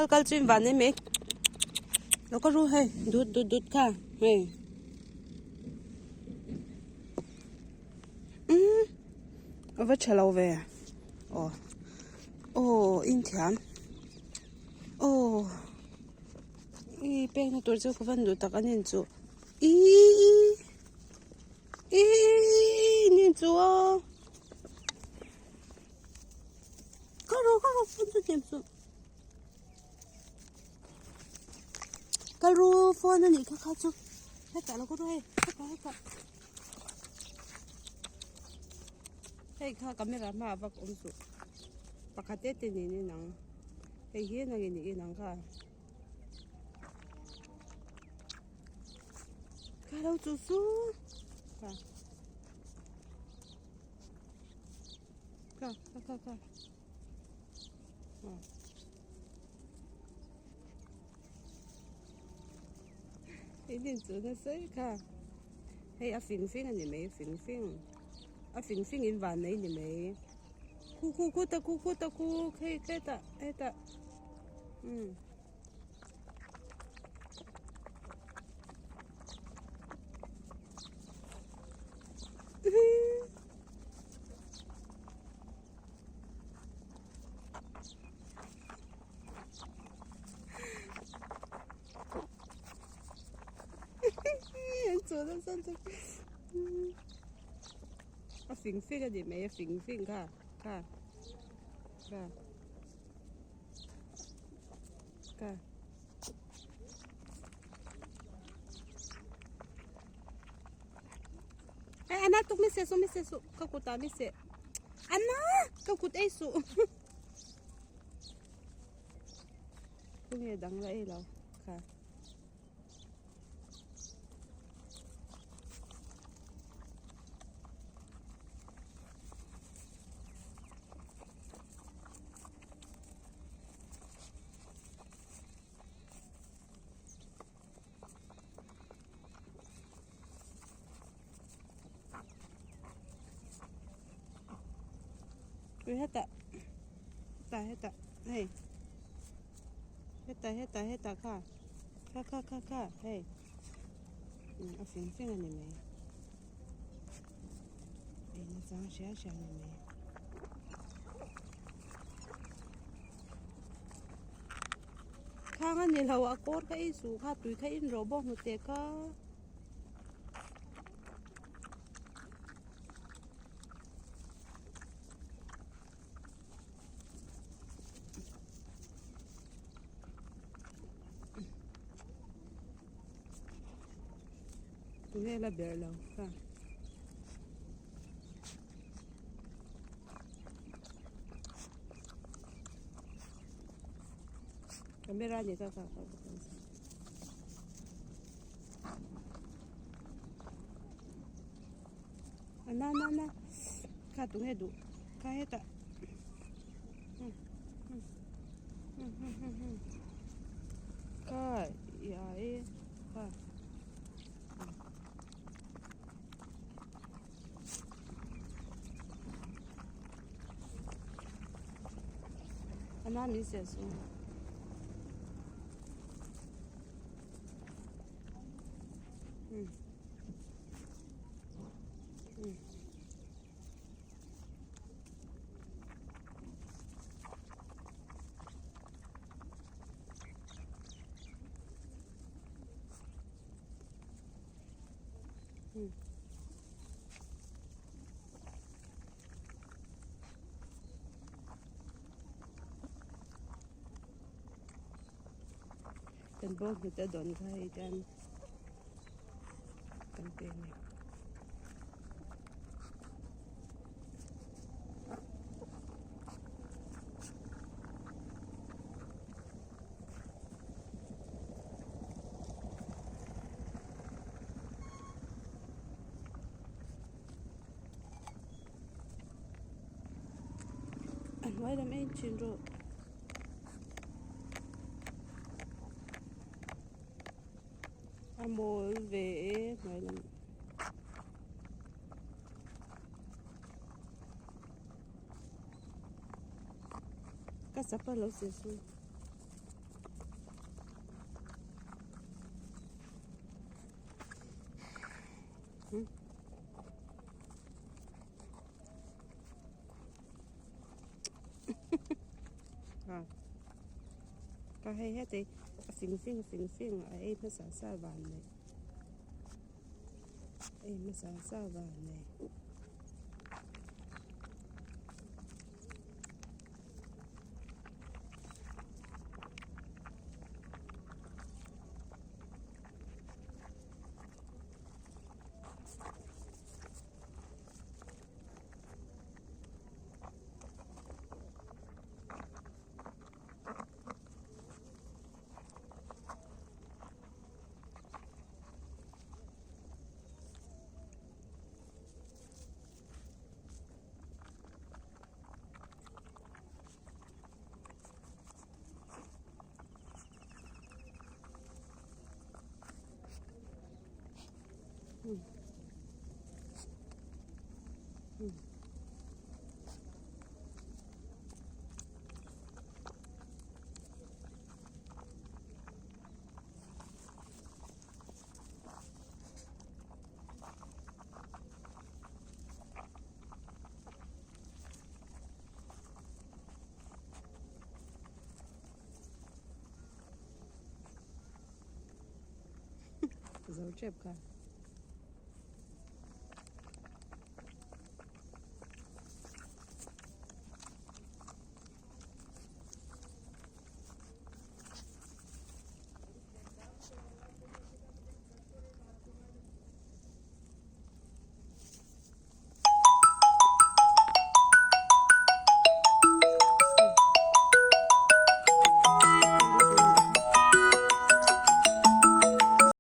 Kal kal chu in van em e. Lo ka ru hei dut dut dut kha hei. Umm a va tha lo ve aw aw in thiam aw i pek na tur chu ka van duh tak an in chu ihh ihh in chu aw ka ru ka ru phone chu hnem suh ka ru phone a nih kha kha chu hetah lo ka ru hei hetah hetah. Hei kha camera hmaah vak awm suh pakhat te te niin in ang hei hi nang in in ang kha kha lo chu chu kha kha kha kha kha in in chu nasa kha. Hei a fing fing a ni mai fing fing a fing fing in van nei ni mai khu khu khu ta khu khu ta khu hei hetah hetah umm. A fing fing a ni mai a fing fing kha kha kha kha eh ana tuk mi se su mi se su ka kut ah mi se ana ka kut ei su Khawnge dang la ei lo kha. Ui hetah hetah hetah hei hetah hetah hetah kha kha kha kha kha hei a fing fing a ni mai ei na chang hria hria a ni mai. Khang a ni lo a kawr kha ei suh kha tui kha in rawh bawk hnute kha. Tunge la ber lo kha. Camera ni ka ka ka. Na na na kha tunge duh kha hetah kha i a e kha a na min seh su. Kan bawng hnute a dawn kha hei hian kan pe a ni. A hnuai lam en thin rawh. A mawl ve e hnuai lam. Ka chapal lo se su. Kha hei heti a fing fing a fing fing a ei hmasa sa van nei ei hmasa sa van nei. Zo tep kha.